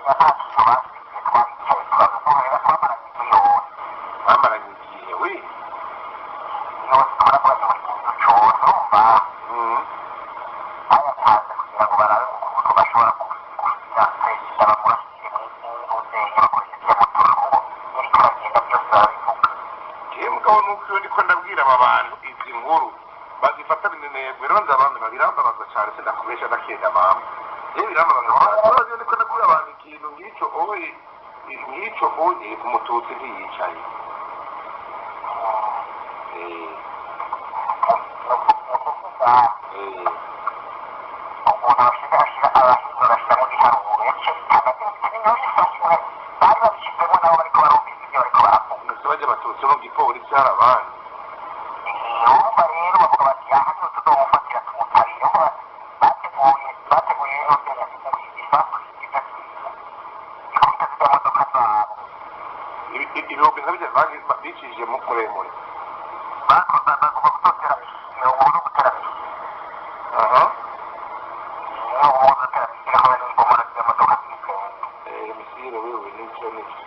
Hariya nta kintu basigiye, twaricaye turabimuhera, twamaranye igihe yose. Bamaranye igihe we. Yose twaravuganye buri kintu cose, urumva? Bayatanze kugira ngo barabe ukuntu bashobora gushyira perezida, bamurashyire mu nzego bakoresheje iya moto, kuko yariko aragenda byose barabivuga. Jewe mugabo nuko iyo ndiko ndabwira aba bantu izi nkuru bazifata binenegwe rero, ndabamenya birambabaza cyane, sindakubesha, ndakenda mama, jewe birambabaza cyane. Rero iyo ndiko ndabwira abantu ikintu nk'ico oye, nk'ico oye, umututsi ntiyicaye. Ni ukuvuga ukuntu abashinga bashyira abahinzi bashyiramo ibiharuro yaciye bitanga byose n'ibifashwe bari babishyizemo, nabo bariko barumvise ibyo bariko baravuga. Ndetse bajya abatutsi bo mu gipolisi hari abandi. Urumva rero bavuga bati aha niho tuzomufatira tumutabire. Urumva bateguye igisasu gikubita zirya modoka zabo. Ibihumbi nka bijya bicishije mu muremure. Bakoze bagomba gutotera ubu no gutera missile. Ubu no gutera missile aho bari kubomora zirya modoka z'ibitenge. Missile wewe, nicyo nicyo,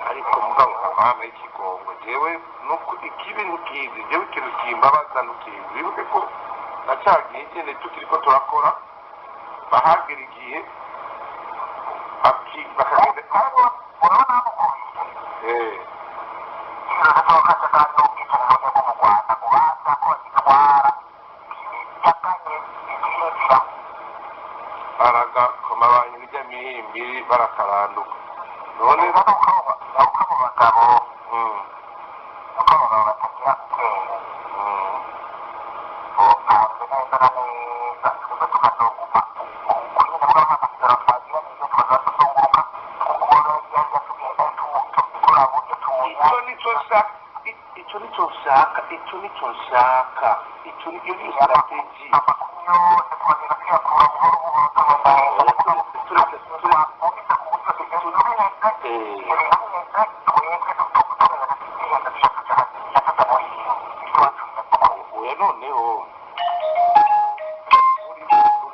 ariko mugabo mama y'ikigongo, jewe nuko ikibi ntukizi, jewe ikintu kimbabaza ntukizi. Wibuke ko na ca gihe nyene tukiriko turakora bahagera igihe bakagenda. Urabona bamukubise. Ikibazo cy'akajagari n'ubwicanyi bumwe bwo mu Rwanda ngo baza ko bagitwara yaganye ibyinjira. Baragakoma banyirya mihimbiri barakaranduka none. Nuko abo bagabo nuko abo bagabo batagira ubwenge, bopanze neza na neza, twebwe tukazoguma kuri nyine mugabo nta masezerano twagira n'iyo tukaza tuzunguruka twugorora hariya tugenda turaba uburyo tunya. Ico nico nshaka, ico nico nshaka, ico nico nshaka, ico niyo ni stratégie. Amakuru yose tukagenda tuyakura buhoro buhoro, tugenda twumvise ku buryo ibintu biheze, ibintu biheze, twebwe tumenya tuti biheze, tuja tuja muri iwacu. Oya, noneho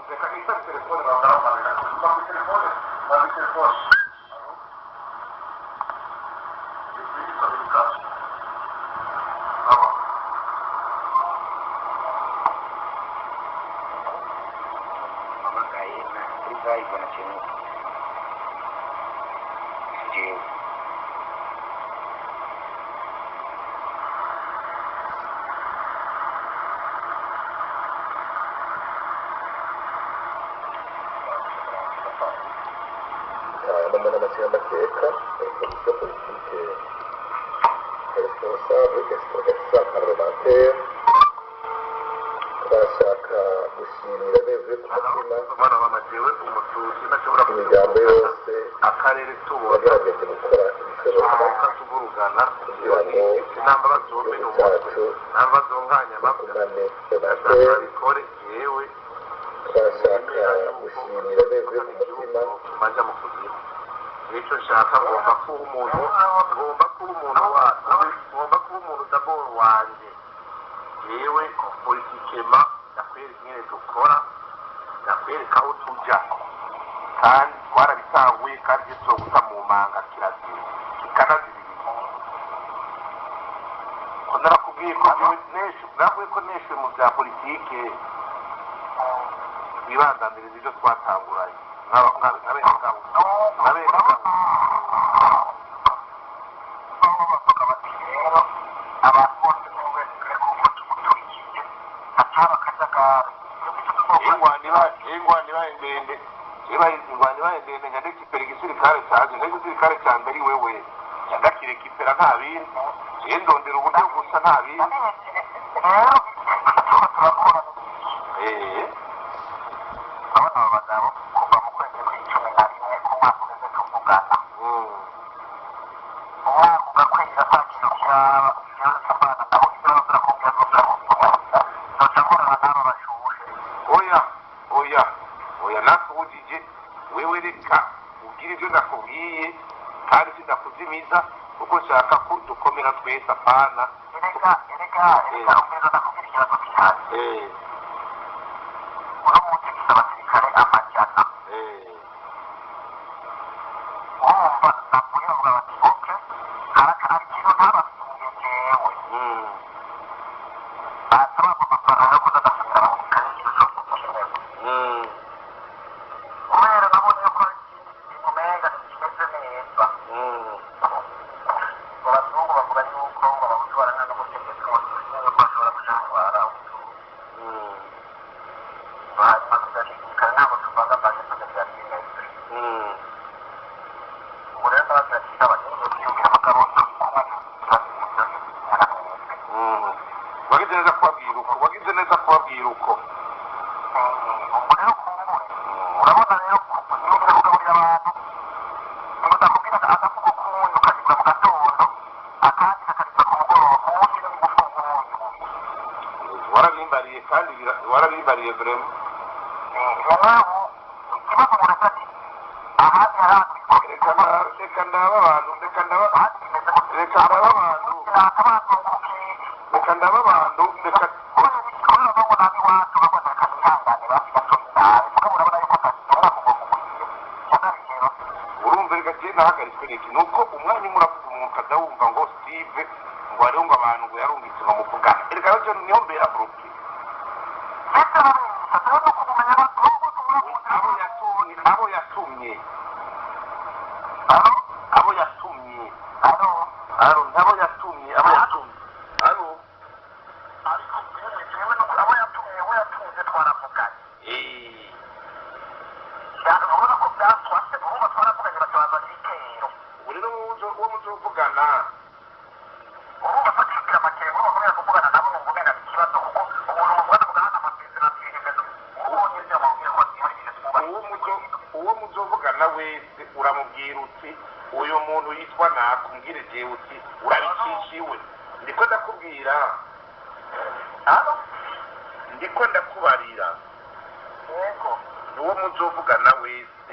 reka nitare telefone, bakarambarira bambi telefone, bambi telefone. Allo? Je suis communication. Ça va. Mpamagaye na kuri vibe na kintu jewe. Hanyuma n'amashyiramateka, komisiyo politike, responsable extra parlementaire, twashaka gushimira bivuye ku mutima Mwana mama, jewe umututsi ntashobora imiryango yose akarere tubona yagerageje gukora ibishoboka tuvuka tuvurugana kugira ngo namba bazomena igihugu umutwe cyacu namba bazonganya amabya tugumane. ndashaka bikore jewe. Twashaka gushimira bivuye ku mutima. Maja mu kuzimu, nico nshaka. Ngomba kuba umuntu, ngomba kuba umuntu wa ngomba kuba umuntu d'abord wanje jewe politiquement. Ndakwereka ingene dukora, ndakwereka aho tuja, kandi twarabitanguye, kandi tuzoguta mu manga, kirazira kikanaziririza ko narakubwiye ko jewe neshe, narakubwiye ko neshe mu bya politike. Twibandaniriza ibyo twatanguranye nka bene ngabo. Bavuga bati rero abantu bose kuko tumuturikije hataba akajagari, twebwe icyo tuzokora. Ingwano ibaye ndende, ibaye ingwano ibaye ndende, nka ndekipera igisirikare canje, nka igisirikare canje ari wewe, ndakirekipera, nta bindi. Je ndondera uburyo gusa, nta bindi. Rero turiko turakora. Urabona aba bagabo kuva mu kwezi kw'11 ku mwaka uheze tuvugana, umwaka ugakwira ata kintu kiraba. Jewe nsambana aho ibyo bazorakubwira, nzoza nzoca nkorana n'aba bashushe. Oya, oya, oya, nakubujije wewe. Reka ubwire ibyo nakubwiye, kandi sindakuzimiza kuko nshaka ko dukomera twese, apana. Erega, erega, erega, ubwiza ndakubwira ikibazo gihari. Uno munsi mfise abasirikare 100. Agafuko k'umunyu kagirwa mu gatondo, akandi kakarirwa ku mugoroba. Ku munsi ni gufunga umunyu. Warabimbariye kandi warabimbariye vraiment. Rero ikibazo umuntu agira ati ahandi hari ahantu Reka reka ndaba abantu, reka ndaba ahandi bimeze gutya. Reka ndaba abantu, reka ndaba abantu, reka. Kubera ko ngo nabi iwacu bakoze reka nihangane basi gato nabi, mugabo urabona yuko atashobora kugwa mu muriro cyangwa. Urumva, reka je nahagaritswe n'iki? Ni uko umwanya umwe uravuga, umuntu ukaza wumva ngo Steve ngo hariho ngo abantu ngo yarungitse ngo muvugane. Reka rero niho mbera bloqué. Ndetse barabeshya rero no kumumenya Abo yatumye, abo yatumye, Alo? abo yatumye. Alo? Aro, abo yatumye, abo yatumye, aro. Ariko jewe nuko abo yatumye, we yatumye twaravuganye. Urabona ko byatwase, urumva twaravuganye batabaza ibitero. Ubu rero uwo muzovugana. Urumva fatikira amakenga, urumva kubera kuvugana nabo numva umenga ni ikibazo, kuko umuntu muvugana mugahana amasezerano ibintu ubonye ibyo amubwira ko hari ibintu twubaha. Uwo muzovugana wese uramubwira uti uyu muntu yitwa nakumbwire jewe, uti urabikishiwe, ndiko ndakubwira. Alo? Ndiko ndakubarira. Yego. Uwo muzovugana wese,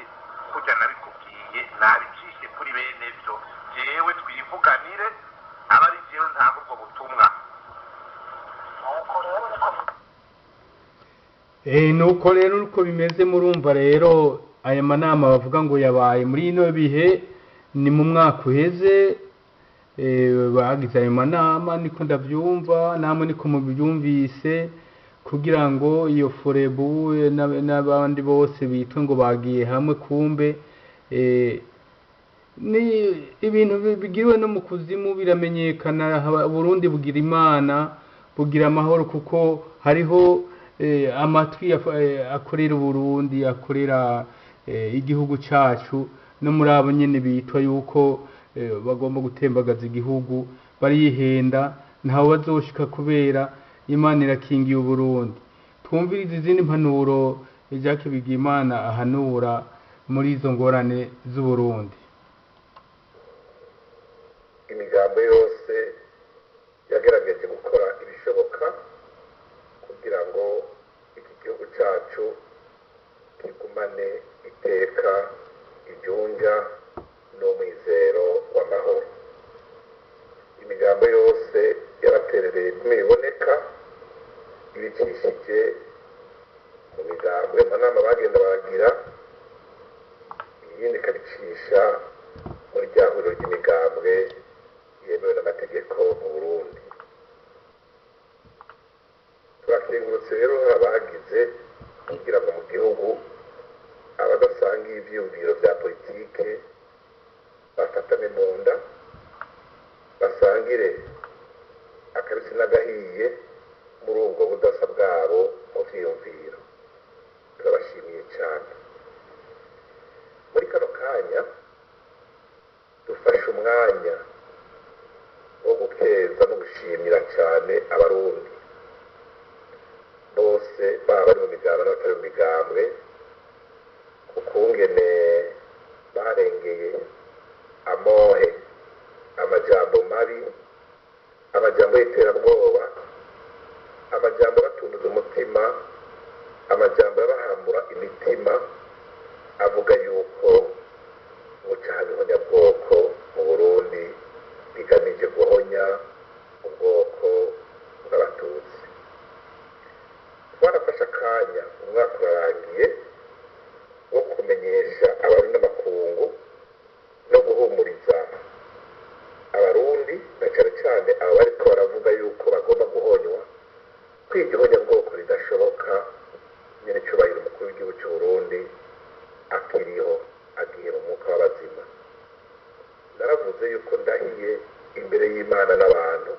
kurya nabikubwiye, nabicishe kuri bene byo, jewe twivuganire, aba ari jewe ntanga ubwo butumwa. Nuko rero niko. Nuko rero uko bimeze, murumva rero aya manama bavuga ngo yabaye muri ino bihe ni mu mwaka uheze. Bagize ayo manama, niko ndabyumva, namwe niko mubyumvise, kugira ngo iyo forebu n'abandi bose bitwe ngo bagiye hamwe, kumbe ni ibintu bigiriwe no mu kuzimu biramenyekana. Burundi bugira Imana, bugira amahoro, kuko hariho amatwi akorera Uburundi, akorera igihugu cacu. No muri abo nyene bitwa yuko bagomba gutembagaza igihugu, barihenda, ntawe bazoshika kubera Imana irakingiye Uburundi. Twumvirize izindi mpanuro Jacques Bigimana ahanura muri izo ngorane z'Uburundi. Imigambo yose yagerageje gukora ibishoboka kugira ngo iki gihugu cyacu kigumane iteka, ibyunja n'umwizero w'amahoro. Imigambo yose yaraterereye bimwe biboneka, ibicishije mu migambo, amanama bagenda baragira, iyindi ikabicisha muri rya huriro ry'imigambwe yemewe n'amategeko mu Burundi. Turakengurutse rero abagize kugira ngo mu gihugu abadasangiye ivyiyumviro vya politike bafatane mu nda, basangire akabisi n'agahiye muri ubwo budasa bwabo mu vyiyumviro. Turabashimiye cyane. Muri kano kanya dufashe umwanya wo gukeza no gushimira cyane Abarundi bose, baba bari mu migambwe n'abatari mu migambwe, ukungene barengeye amohe, amajambo mabi, amajambo y'iterabwoba, amajambo abatunduza umutima, amajambo y'abahambura imitima, avuga yuko guca ihonyabwoko mu Burundi bigamije guhonya ubwoko bw'Abatutsi. Twarafashe akanya, umwaka urarangiye, wo kumenyesha Abarundi n'amakungu no guhumuriza Abarundi, na cyane cyane abo bariko baravuga yuko bagomba guhonywa, ko iryo honyabwoko ridashoboka. Nyene cyubahiro umukuru w'igihugu cy'u Burundi akiriho, agiye mu mwuka w'abazima. Naravuze yuko ndahiye imbere y'Imana n'abantu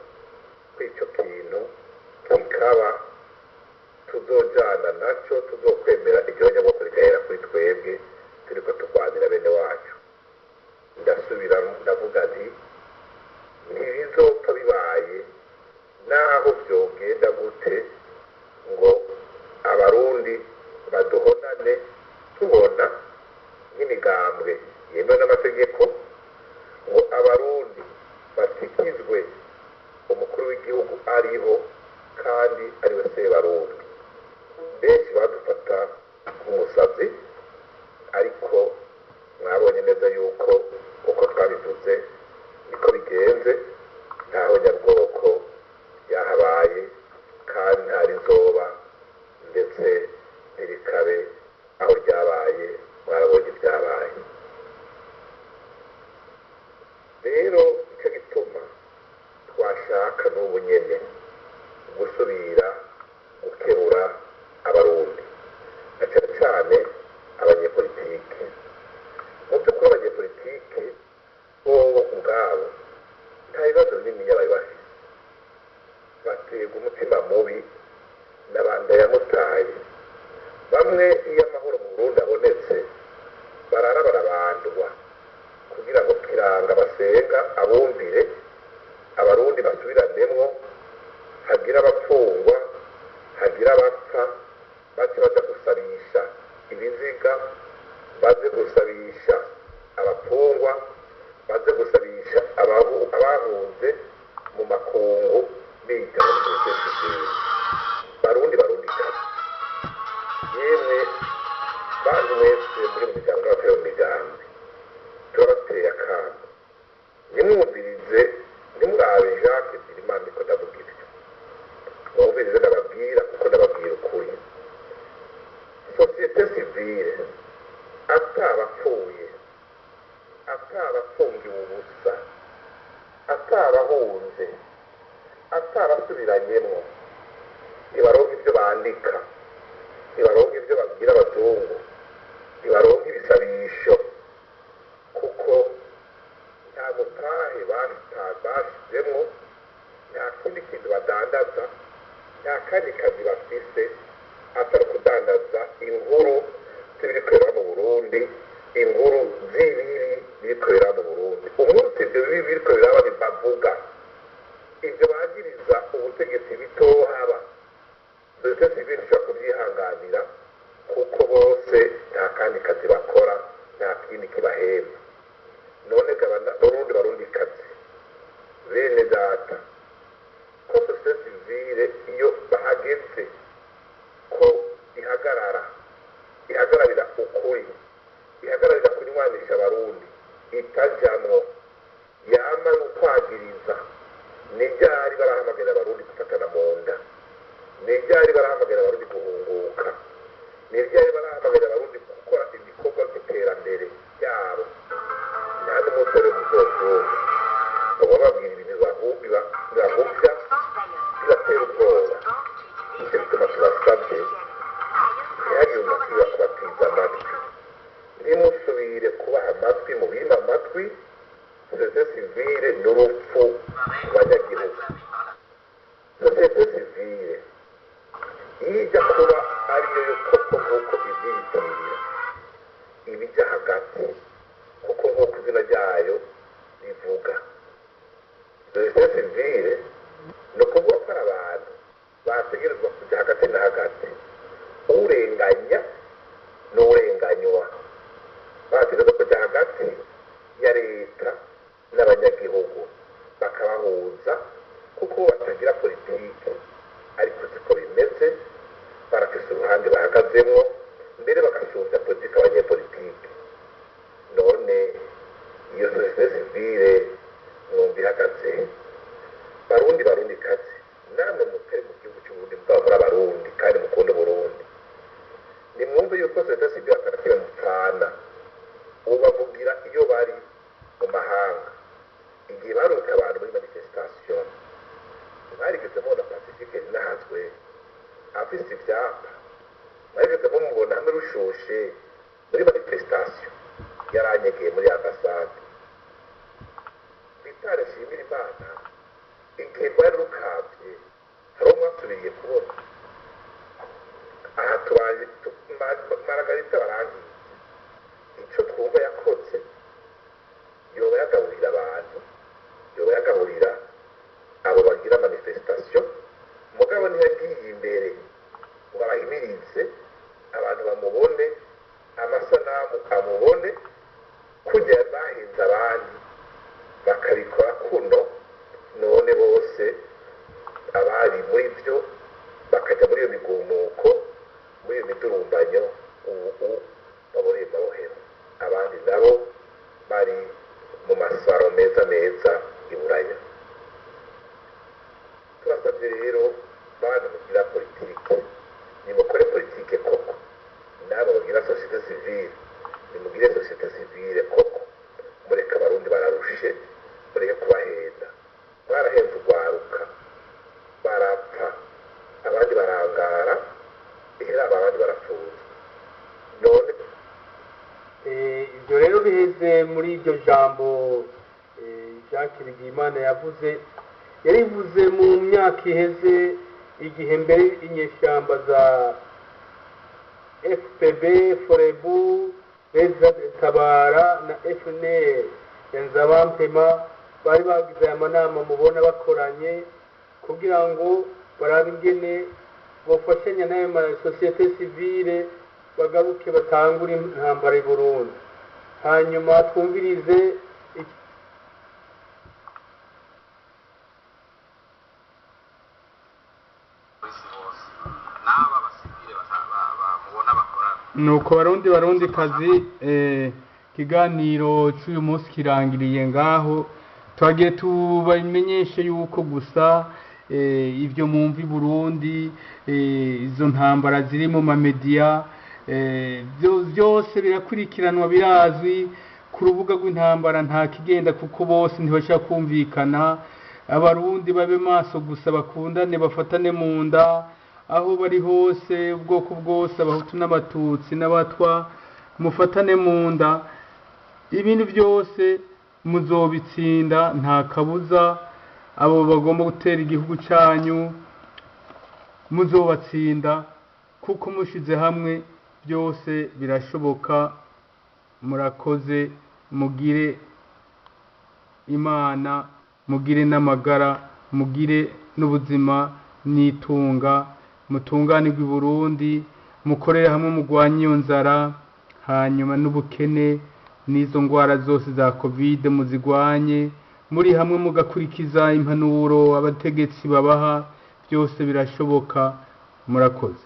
ko icyo kintu kikaba tuzojana nacyo, tuzokwemera iryo honyabwoko rigahera kuri twebwe turiko turwanira bene wacu. Ndasubira ndavuga nti ntibizopfa bibaye, naho vyogenda gute, ngo Abarundi baduhonane tubona nk'imigambwe yemewe n'amategeko. basenga abumvire, Abarundi basubiranемwo, hagira abapfungwa, hagira abapfa, bace baja gusabisha ibiziga, baze gusabisha abapfungwa, baze gusabisha abahunze mu makungu bita muri société civile. Barundi, Barundi kazi, yemwe bantu mwese muri mu miryango n'abatari mu migambi, turabateye akamo: nimwumvirize, ntimurabe Jacques Bigirimana niko ndavuga ibyo, mwumvirize ndababwira, kuko ndababwira ukuri. Société civile atabapfuye, atabafungiwe ubusa, atabahunze, atabasubiranyemwo, ntibaronka ibyo bandika, ntibaronka ibyo babwira abazungu, ntibaronka ibisabisho, kuko nta mutahe bashizemwo, nta kindi kintu badandaza, nta kandi kazi bafise atari kudandaza inkuru z'ibiriko biraba mu Burundi, inkuru z'ibibi biriko biraba mu Burundi. Umunsi ivyo bibi biriko biraba bibavuga, ibyo bagiriza ubutegetsi bitohaba, société civile ishobora kubyihanganira, kuko bose nta kandi kazi bakora, nta kindi kibahemba. None gabana, Barundi, Barundi kazi, bene data, ko société civile iyo bahageze ko ihagarara, ihagararira ukuri, ihagararira kunywanisha Abarundi, itajamwo, yama ukwagiriza, ni ryari barahamagarira Abarundi gufatana mu nda? Ni ryari barahamagarira Abarundi guhunguka? Ni ryari barahamagarira Abarundi gukora ibikorwa by'iterambere ryabo? Nta n'umusore muzovyumva baba babwira ibintu bibahuvya, bibatera ubwoba. Nicyo gituma tubasabye, ntihagire umuntu asubira kubatiza amatwi, ntimusubire kubaha amatwi, mubime amatwi. Société civile n'urupfu ku banyagihugu. Société civile iyo ijya kuba ariyo yo koko nk'uko ibyiyitirira, ibijya hagati, kuko nk'uko izina ryayo rivuga, société civile ni ukuvuga ko ari abantu bategerezwa kujya hagati na hagati, urenganya n'urenganywa, bategerezwa kujya hagati ya leta n'abanyagihugu bakabahuza, kuko batagira politike, ariko siko bimeze. Barafise uruhande bahagazemwo, mbere bagasumbya politike abanyepolitike. None iyo société civile mwumva ihagaze? Barundi, Barundi kazi, namwe mutari mu gihugu cy'Uburundi mugabo muri Abarundi kandi mukunda Uburundi, nimwumve yuko société civile atanakiwe mupfana. Ubu bavugira iyo bari mu mahanga. Igihe baruka abantu muri manifestation, mwarigeze mubona Pacifique Ninahazwe afise ivyapa? Mwarigeze mumubona hamwe rushushe muri manifestation? Yaranyegeye muri ambasade. Vitale Nshimira Imana, igihe rwari rukavye, hari uwo mwasubiriye kubona? Aha tubaye Maragarita barangiye. Ico twumva yakoze, yoba yagaburira abantu, yoba yagaburira abo bagira manifestation, mugabo ntiyagiye imbere ngo abahimirize abantu bamubone, amasanamu amubone, kujya bahenze abandi bakabikora kuno. None bose abari muri byo bakajya muri iyo migumuko, muri iyo midurumbanyo, ubu baboreye mabohero, abandi nabo bari mu masaro meza meza i Buraya. Turasabye rero, bana mugira politike, nimukore politike koko. Nabo bagira société civile, nimugire société civile koko. Mureke Abarundi bararushe, mureke kubahenda. Barahenze urwaruka, barapfa, abandi barangara, ihera abandi barapfunzwe. None Ibyo rero biheze muri iryo jambo Jacques Bigirimana yavuze, yarivuze mu myaka iheze, igihe mbere inyeshyamba za FPB, Forebu, Tabara na FNL. Ya Nzabampema bari bagize aya manama mubona bakoranye kugira ngo barabe ingene bofashanya n'ayo masosiyete sivile bagaruke batangure intambara i Burundi. Hanyuma twumvirize N'aba basivile bamubona bakora. Nuko Barundi, Barundi kazi, ikiganiro cy'uyu munsi kirangiriye ngaho. Twagiye tubamenyeshe yuko gusa ibyo mwumva i Burundi, izo ntambara ziri mu mamediya, byose birakurikiranwa, birazwi ku rubuga rw'intambara nta kigenda, kuko bose ntibashaka kumvikana. Abarundi babe maso gusa, bakundane, bafatane mu nda aho bari hose, ubwoko bwose, Abahutu n'Abatutsi n'Abatwa, mufatane mu nda. Ibintu byose muzobitsinda, nta kabuza. Abo bagomba gutera igihugu cyanyu muzobatsinda, kuko mushize hamwe byose birashoboka. Murakoze, mugire Imana, mugire n'amagara, mugire n'ubuzima n'itunga, mutunganirwe i Burundi, mukorere hamwe, mugwanye iyo nzara, hanyuma n'ubukene n'izo ndwara zose za COVID muzigwanye muri hamwe, mugakurikiza impanuro abategetsi babaha, byose birashoboka. Murakoze.